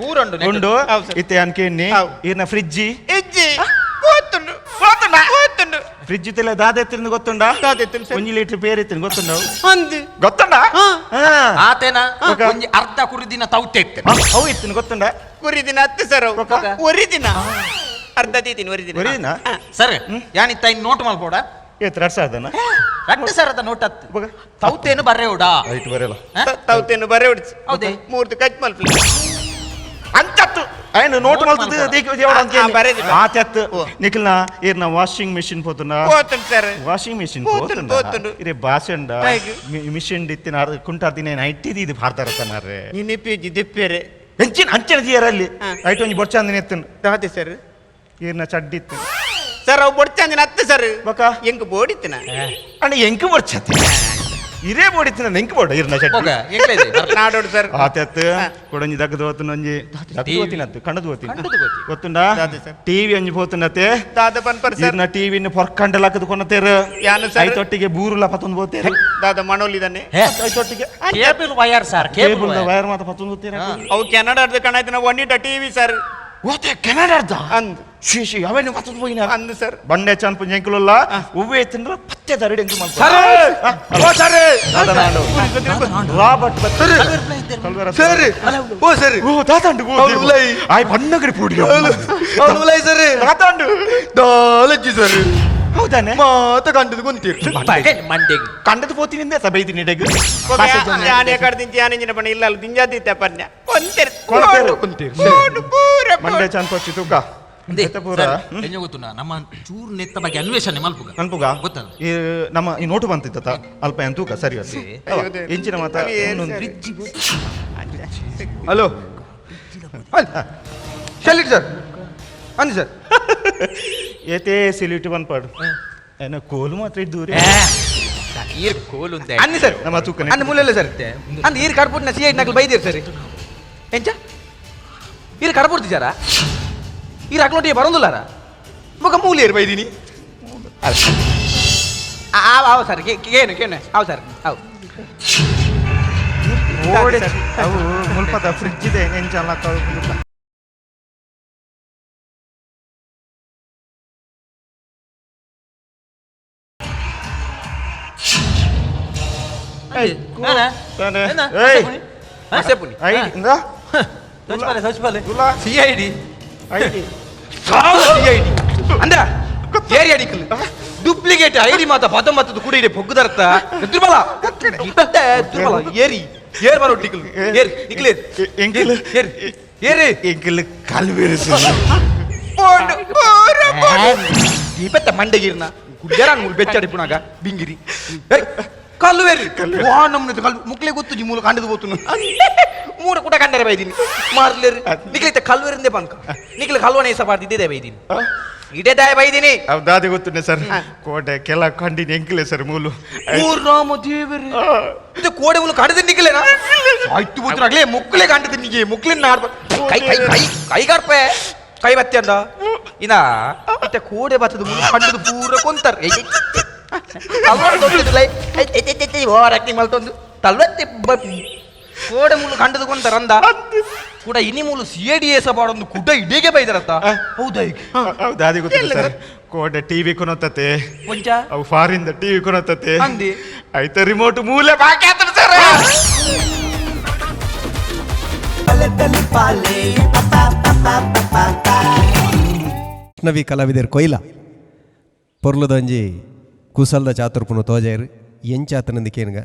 ಪೂರ ಉಂಡು ನೆಟ್. ಉಂಡು ಹೌದು ಸರ್. ಇತ್ತೆ ಯಾನ್ ಕೇಣ್ಣಿ ಅವು. ಇರ್ನ ಫ್ರಿಜ್ಜಿ ಇಜ್ಜಿ పోతుండు పోతుండు పోతుండు ಫ್ರಿಜ್ ತೆಲೆ ದಾದ ಎತ್ತಿನ ಗೊತ್ತುಂಡ ದಾದ ಎತ್ತಿನ ಸರ್. ಒಂಜಿ ಲೀಟರ್ ಪೇರ್ ಎತ್ತಿನ ಗೊತ್ತುಂಡ ಅಂದು ಗೊತ್ತುಂಡ ಆತೇನ ಬೊಕ್ಕ? ಒಂಜಿ ಅರ್ಧ ಕುರಿದಿನ ತೌತೆ ಇತ್ತೆ ಅವು ಎತ್ತಿನ ಗೊತ್ತುಂಡ ಕುರಿ ದಿನ ಹತ್ತು ಸರ್ ಅವು. ಬೊಕ್ಕ? ಒರಿ ದಿನ ಅರ್ಧ ದೀತಿನ ಒರಿ ದಿನ ಒರಿ ದಿನ? ಸರ್ ಯಾನಿತ್ತ ಇನ್ ನೋಟ್ ಮಲ್ಪೋಡ ಏತ್ ರಡ್ ಸಾವಿರದನ ರಡ್ಡು ಸರದ ನೋಟ್ ಹತ್ತು ಬೊಕ್ಕ? ತೌತೇನು ಬರ್ರೆ ಉಡ ರೈಟ್ ಬರಲ್ಲ ತೌತೇನು ಬರೆ ಉಡ್ಚಿ ಹೌದೇ? ಮೂರ್ತಿ ಕಚ್ ಮಲ್ಪಲಿ ಅಂಚತ್ತು ఆయన నోటు మల్తది ಬರೆದಿ. ಆತತ್ತು ನಿಖಿಲ್ನ ಇರ್ನ ವಾಷಿಂಗ್ ಮಿಷಿನ್ ಪೋತುಂಡ పోతుండు sir washing machine పోతుండు, పోతుంಡ పోతుండు. ಇರೆ ಬಾಸಂಡ ಹೇಗೆ? ಮಿಷಿನ್ ಇತ್ತಿನ ಕುಂಟಾರ್ದಿನ ಐಟಿದಿ ಇದು ಭಾರತಾರತನಾರೆ ನಿನ್ನೆ ಪೇಜಿ ದಿಪ್ಪೇರೆ ಎಂಚಿನ ಅಂಚಿನ ಜಿಯರಲ್ಲಿ ಐಟ್ ಒಂಜಿ ಬೊಡ್ಚಾಂದಿನ ಎತ್ತುಂಡು ದಾದೆ ಸರ್ ಇರ್ನ ಚಡ್ಡಿ ಇತ್ತು ಸರ್ ಅವು ಬೊಡ್ಚಾಂದಿನ ಹತ್ತು ಸರ್ ಬೊಕ್ಕ? ಎಂಕ್ ಬೋಡಿತ್ತಿನ ಅಣ್ಣ ಎಂಕ್ ಬೊಡ್ಚತ್ತೆ ಇರೇ ಬೋಡಿತ್ತಿನ ಎಂಕ್ ಬೋಡ ಇರ್ನ ಚಡ್ಡಿ ನಾಡೋಡು ಸರ್ ಆತತ್ತು ಕೊಡೊಂಜಿ ದಗ್ಗದ ಹೋತುಂಡು ಒಂಜಿ ದಗ್ಗದ ಹೋತಿನತ್ತು ಕಂಡದು ಹೋತಿನ ಗೊತ್ತುಂಡ ದಾದೆ ಸರ್. ಟಿವಿ ಒಂಜಿ ಪೋತುಂಡತೆ ದಾದ ಪನ್ಪರ್ ಸರ್ ಇರ್ನ ಟಿವಿನ ಪೊರ್ಕಂಡ ಲಕ್ಕದ ಕೊನತೇರು ಯಾನು ಸರ್? ಐತೊಟ್ಟಿಗೆ ಬೂರುಲ ಪತ್ತೊಂದು ಬೋತೇರು ದಾದ ಮಣೋಲಿದಾನೆ ಐತೊಟ್ಟಿಗೆ cable wire sir cable cable wire ಮಾತ ಪತ್ತೊಂದು ಬೋತೇರು ಅವು ಕೆನಡಾದ ಕಣಾಯ್ತಿನ ಒನ್ನಿಟ ಟಿವಿ ಸರ್ ಓತೆ ಕೆನಡಾದ ಅಂದ್ She she ಅವೇನು ಪತ್ತದ ಪೋಯಿನ ಅಂದು ಸರ್. ಬಂಡೆ ಚಾನ್ಪು ಎಂಕುಲುಲ್ಲ ಉವ್ವೆ ತಿಂದ್ರ ಪತ್ತೆ ದರಡಿ ಎಂಕು ಮಲ್ಪ. ಸರ್, ಓ ಸರ್. Robert sir. ಸರ್, ಓ ಸರ್. ಓ ತಾತಾಂಡು. ಅವ್ನು ಉಲೈ. ಆಯ್ ಬಣ್ಣಗಡಿ ಪೂಡಿ. ಅವ್ನು ಉಲೈ ಸರ್. ತಾತಾಂಡು. ದಾಲಜ್ಜಿ ಸರ್. ಹೌದಾನೆ? ಮಾತ ಕಂಡದು ಗೊಂತೀರು. ಮಂಡೆಗ್ ಕಂಡದ ಪೋತಿನಿಂದ ಸಬೈದಿನಿ ಡೆಗ್. ಯಾನೆ ಕಡ್ದಿಂಚಿ ಯಾನೆಂಜಿನ ಪಣ್ಣ ಇಲ್ಲ ದಿಂಜಾದಿತ್ತೆ ಪನ್ಯ ಕೊಂತೆರ್. ಕೊಣತೇರು. ಕೊಂತೀರು. ಪೋಂಡು ಪೂರ. ಮಂಡೆ ಚಾನ್ಪೊಚ್ಚಿ ತೂಕ ಎತ್ತ ಪೂರ. ಎಂಜ ಗೊತ್ತುಂಡ, ನಮ್ಮ ಚೂರು ನೆತ್ತ ಬಗ್ಗೆ ಅನ್ವೇಷಣೆ ಮಲ್ಪುಗ. ಮಲ್ಪುಗ. ಗೊತ್ತಲ್ಲ. ಈ ನಮ್ಮ ಈ ನೋಟು ಬಂತಿತ್ತ ಅಲ್ಪ ಏನ್ ತೂಕ ಸರಿ ಅದು. ಎಂಚಿನ ಮಾತ. ಹಲೋ, ಶೆಲ್ಲಿಟ್ ಸರ್ ಅಂದಿ ಸರ್. ಏತೇ ಸಿಲಿಟಿ ಬಂದ್ಪಾಡು ಏನ ಕೋಲು ಮಾತ್ರ ಇದ್ದೂರಿ. ಈರ್ ಕೋಲು. ಅನ್ನಿ ಸರ್. ನಮ್ಮ ತೂಕನೆ. ಅನ್ನ ಮೂಲೆಲ್ಲ ಸರ್ ಅಂದ್ ಈರ್ ಕಡ್ಪುಟ್ಟಿನ ಸಿ ಐಡ್ ನಕಲು ಬೈದಿರ್ ಸರ್. ಎಂಚ ಈರ್ ಕಡ್ಪುಡ್ತಿ ಸರ, ಈರ್ ಅಕ್ಲೋಟಿಗೆ ಬರೋದಿಲ್ಲಾರ ಮುಖ ಮೂಲೆ ಬೈದಿನಿ. ಆವ್ ಆವ್ ಸರ್, ಕೇನು ಕೇನು ಅವು ಸರ್ ಅವು. ಓಡೆ ಅವು ಮುಲ್ಪದ ಫ್ರಿಡ್ಜ್ ಇದೆ ಎಂಚಲ್ಲ. ಸೆಪ್ಪುನಿ. ಐಡಿ ಇಂದ. C I D. ID. C I D ಅಂದ್ರ ಏರಿಯಾ ಡಿಕ್ಕಲು ಡೂಪ್ಲಿಕೇಟ್ ಐಡಿ ಮಾತ ಪತ್ತೊಂಬತ್ತದ ಕೂಡ ಇದೆ ಬೊಗ್ಗುದರ್ಥ. ದುರ್ಬಲ ದುರ್ಬಲ ಏರಿ ಏರ್ ಬರೋ ಟಿಕ್ಕಲು ಏರ್ ನಿಕ್ಲೇರ್. ಎಂಕಿಲ್. ಏರ್ ಏರಿ. ಎಂಕಿಲ್ ಕಲ್ವೇರು. ಪೋಂಡು ಪೂರ ಪೋಂಡು. ಈ ಪೆತ್ತ ಮಂಡಗಿರ್ನ ಗುಡ್ಡಾರ ಮೂಲು ಬೆಚ್ಚಾಡಿ ಪುನಾಗ ಬಿಂಗಿರಿ. ಏಯ್, ಕಲ್ಲು ವಾ ನಮ್ಮನೆ ಕಲ್ಲು ಮುಕ್ಲೆ ಗೊತ್ತು ಜಿ ಮೂಲ ಕಂಡದು పోతున్నా ಮೂರ ಕೂಡ ಕಂಡರೆ ಬೈದಿನಿ ಮಾರ್ಲೇರು ನಿಕ್ಲಿತ್ತ ಕಲ್ವೇರಿಂದೆ ಬಂಕ ನಿಕ್ಲ ಕಲ್ವನೆ ಸಪಾರ್ತಿ ಇದ್ದೇ ಬೈದಿನಿ ಇಡೇ ದಾಯ ಬೈದಿನಿ. ಅವ್ ದಾದಿ ಗೊತ್ತುಂಡೆ ಸರ್, ಕೋಟೆ ಕೆಲ ಕಂಡಿನ ಎಂಕಿಲೆ ಸರ್ ಮೂಲು. ಓ ರಾಮ ದೇವರೇ, ಇದು ಕೋಡೆ ಮುಲು ಕಂಡದ ನಿಕ್ಲೇನಾ? ಆಯ್ತು ಬೋತ್ರ ಮುಕ್ಲೆ ಕಂಡದ ನಿಗೆ ಮುಕ್ಲೆ ನಾಡ್ ಕೈ ಕೈ ಕೈ ಕೈಗಾರ್ಪೆ ಕೈ ಬತ್ತಿ ಅಂದ ಇನ್ನ ಇತ್ತ ಕೋಡೆ ಬತ್ತದ ಮುಲು ಕಂಡದ ಪೂರ ಕೊಂತಾರ. ಓವರ್ ಆಕ್ಟಿಂಗ್ ಮಲ್ತೊಂದು ತಲ್ವತ್ತಿ ಕೋಡೆ ಮುಲು ಕಂಡದು ಕೊಂತಾರ ಅಂದ ಕೂಡ ಇನಿ ಮೂಲು ಸಿ ಎ ಡಿ ಎಸ್ ಬಾಡೊಂದು ಕುಡ ಇಡೀಗೆ ಬೈದರತ್ತ ಹೌದಾ ಈಗ? ಅವ್ ದಾದಿ ಗೊತ್ತಿಲ್ಲ ಸರ್, ಕೋಟೆ ಟಿವಿ ಕೊನೊತ್ತತೆ. ಕೊಂಚ ಅವು ಫಾರಿನ್ ಟಿವಿ ಕೊನೊತ್ತತೆ. ಅಂದಿ. ಆಯ್ತ ರಿಮೋಟ್ ಮೂಲೆ ಬಾಕಿ ಆತನ ಸರ್. ನವಿ ಕಲಾವಿದರ್ ಕೊಯ್ಲ ಪೊರ್ಲುದೊಂಜಿ ಕುಸಲ್ದ ಚಾತುರ್ಪುನು ತೋಜಾಯರು ಎಂಚಾತನಂದು ಕೇನುಗ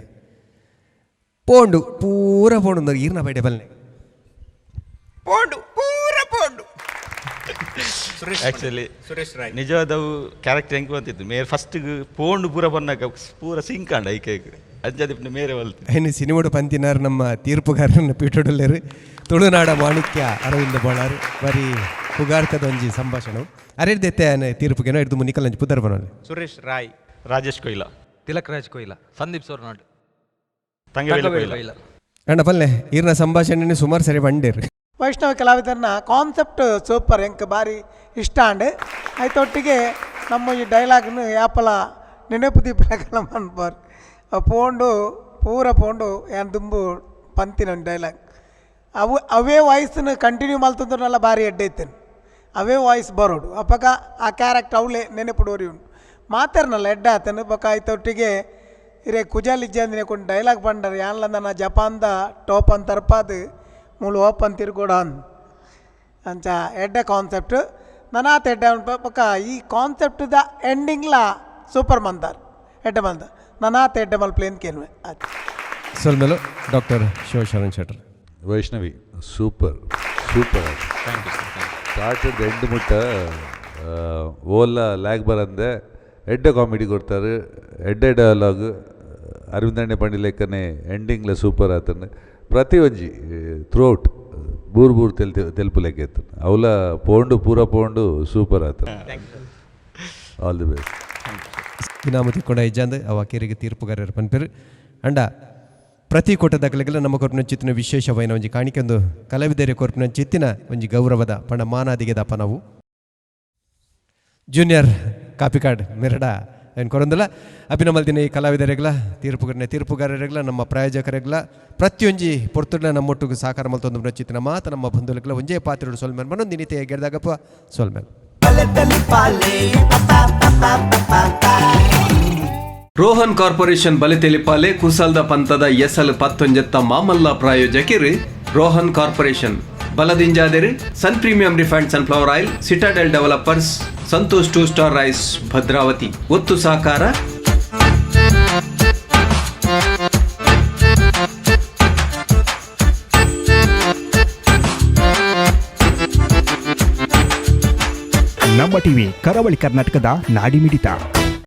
ಪೋಂಡು ಪೂರ ಪೋಂಡು ಈರ್ನ ಬೈಡೆ ಬಲ್ನೆ. ಪೋಂಡು ಪೂರ ಪೋಂಡು. ಆಕ್ಚುಲಿ ಸುರೇಶ್ ರಾಯ್ ನಿಜವಾದವು ಕ್ಯಾರೆಕ್ಟರ್ ಹೆಂಗೆ ಬಂತಿತ್ತು ಮೇರೆ ಫಸ್ಟ್ ಪೋಂಡು ಪೂರ ಬನ್ನಾಗ ಪೂರ ಸಿಂಕಾಂಡ ಐಕೈಕ್ ಅಂಜಾದಿಪ್ಪನ ಮೇರೆ ಬಲ್ತಿ. ಇನ್ನು ಸಿನಿಮೋಡು ಪಂತಿನಾರ್ ನಮ್ಮ ತೀರ್ಪುಗಾರನ ಪೀಠೊಡಲ್ಲೇರು ತುಳುನಾಡ ಮಾಣಿಕ್ಯ ಅರವಿಂದ ಬೋಳಾರ್ ಬರೀ ಪುಗಾರ್ತದ ಒಂಜಿ ಸಂಭಾಷಣೆ ಅರೆರ್ದೆತ್ತೆ ತೀರ್ಪುಗೇನೋ ಹಿಡ್ದು ಮುನಿಕಲ್ಲಂಜಿ ಪುದರ್ ಬನೋಲೆ. ಸುರೇಶ್ ರಾಯ್, ರಾಜೇಶ್ ಕೊಯ್ಲ, ತಿಲಕ್ ರಾಜ್ ಕೊಯ್ಲ, ಸಂದೀಪ್ ಸೋರ್ನಾಡ್, ತಂಗವೇಲು ಕೊಯ್ಲ. ಅಣ್ಣ ಪಲ್ಲೆ ಈರ್ನ ಸಂಭಾಷಣೆ ಸುಮಾರು ಸರಿ ಬಂಡೇರು. ವೈಷ್ಣವ ಕಲಾವಿದರನ್ನ ಕಾನ್ಸೆಪ್ಟ್ ಸೂಪರ್, ಎಂಕ್ ಬಾರಿ ಇಷ್ಟ ಅಂಡ್ ಐತೊಟ್ಟಿಗೆ ನಮ್ಮ ಈ ಡೈಲಾಗ್ನು ಯಾಪಲ ನೆನಪು ದೀಪಲಕಲ ಮನ್ಪರ್ ಪೋಂಡು ಪೂರ ಪೋಂಡು ಏನ್ ದುಂಬು ಪಂತಿನ ಒಂದು ಡೈಲಾಗ್ ಅವು ಅವೇ ವಾಯ್ಸ್ನ ಕಂಟಿನ್ಯೂ ಮಲ್ತಂದ್ರಲ್ಲ ಭಾರಿ ಎಡ್ಡೆ ಇತ್ತೇನೆ ಅವೇ ವಾಯ್ಸ್ ಬರೋಡು ಅಪ್ಪಕ ಆ ಕ್ಯಾರೆಕ್ಟರ್ ಅವಳೆ ನೆನಪುಡೋರಿ ಉಂಟು ಮಾತಾರ್ನಲ್ಲ ಎಡ್ಡೆ ಆತನು ಬೊಕ ಐತೊಟ್ಟಿಗೆ ಇರೆ ಕುಜಾಲ್ ಇಜ್ಜಂದಿನ ಕೊಂಡು ಡೈಲಾಗ್ ಬಂಡರ್ ಯಾನ್ಲಂದ ನಾ ಜಪಾನ್ದ ಟೋಪ್ ಅಂತ ತರ್ಪಾದು ಮೂಲು ಓಪನ್ ತಿರ್ಗೋಡ ಅಂಚ ಎಡ್ಡೆ ಕಾನ್ಸೆಪ್ಟ್ ನನಾತ್ ಎಡ್ಡೆ ಉಂಟು ಬೊಕ ಈ ಕಾನ್ಸೆಪ್ಟ್ದ ಎಂಡಿಂಗ್ಲ ಸೂಪರ್ ಮಂದಾರ್ ಎಡ್ಡೆ ಮಂದ ನನಾತ್ ಎಡ್ಡೆ ಮಲ್ಪ್ಲೇನ್ ಕೇನ್ವೆ ಆಯ್ತು. ಸೊಲ್ಮೆಲು doctor Shivasharan Shettar. Vaishnavi super super. Started end ಮುಟ್ಟ ಓಲ್ಲ ಲ್ಯಾಗ್ ಬರಂದೆ ಎಡ್ಡೆ ಕಾಮಿಡಿ ಕೊಡ್ತಾರೆ, ಎಡ್ಡೆ ಡೈಲಾಗ್. ಅರವಿಂದಣ್ಣೆ ಪಂಡಿ ಲೆಕ್ಕನೆ ಎಂಡಿಂಗ್ಲ ಸೂಪರ್ ಆತನ. ಪ್ರತಿ ಒಂಜಿ ಥ್ರೂಔಟ್ ಬೂರ್ ಬೂರ್ ತೆಲ್ತಿ ತೆಲ್ಪು ಲೆಕ್ಕ ಇತ್ತು ಅವಲ ಪೋಂಡು ಪೂರ ಪೋಂಡು ಸೂಪರ್ ಆತನ. All the best. ಇನಾಮತಿ ಕೂಡ ಇಜ್ಜಾಂದ್ ಅವ ಕಿರಿಗೆ ತೀರ್ಪುಗಾರರು ಪನ್ಪೆರು ಅಂಡ ಪ್ರತಿ ಕೂಟದಕಲೆಗೆಲ್ಲ ನಮ್ಮ ಕೊರ್ಪಿನ ಚಿತ್ತಿನ ವಿಶೇಷವಾಯಿನ ಒಂಜಿ ಕಾಣಿಕೆಂದು ಕಲಾವಿದರೆ ಕೊರ್ಪಿನ ಚಿತ್ತಿನ ಒಂಜಿ ಗೌರವದ ಪಂಡ ಮಾನಾದಿಗೆದಪ್ಪ ನಾವು ಜೂನಿಯರ್ ಕಾಪಿಕಾಡ್ ಮೆರಡ ಏನು ಕೊರಂದಲ್ಲ ಅಭಿನಮಲ್ದಿನ ಈ ಕಲಾವಿದರೆಗ್ಲ ತೀರ್ಪುಗಾರನ ತೀರ್ಪುಗಾರರೆಗ್ಲ ನಮ್ಮ ಪ್ರಾಯೋಜಕರೆಗ್ಲ ಪ್ರತಿಯೊಂಜಿ ಪೊರ್ತುಡ್ಲ ನಮ್ಮೊಟ್ಟಿಗೆ ಸಹಕಾರ ಮಲ್ತೊಂದು ಚಿತ್ತಿನ ಮಾತು ನಮ್ಮ ಬಂಧುಲೆಗ್ಲ ಒಂಜೇ ಪಾತ್ರೆಡು ಸೊಲ್ಮೇಲ್ ಮನೊಂದು ನಿನಿತೆ ಗೆಡ್ದಾಗಪ್ಪ ಸೊಲ್ಮೇಲ್. ಬಲೆ ತಲಿಪಾಲೆ ಪಾ ಪಾ ಪಾ ಪಾ ಪಾ. ರೋಹನ್ ಕಾರ್ಪೊರೇಷನ್ ಬಲಿತೆಲಿಪಾಲೆ ಕುಸಲ್ದ ಪಂತದ ಎಸಲ್ ಪತ್ತೊಂಜೆತ್ತ ಮಾಮಲ್ಲ ಪ್ರಾಯೋಜಕಿರು ರೋಹನ್ ಕಾರ್ಪೊರೇಷನ್ ಬಲದಿಂಜಾದೆರು Sun Premium refined sunflower oil, Citadel Developers, Santosh two star rice, Bhadravati. ಒತ್ತು ಸಹಕಾರ ನಮ್ಮ ಟಿವಿ ಕರಾವಳಿ ಕರ್ನಾಟಕದ ನಾಡಿಮಿಡಿತ.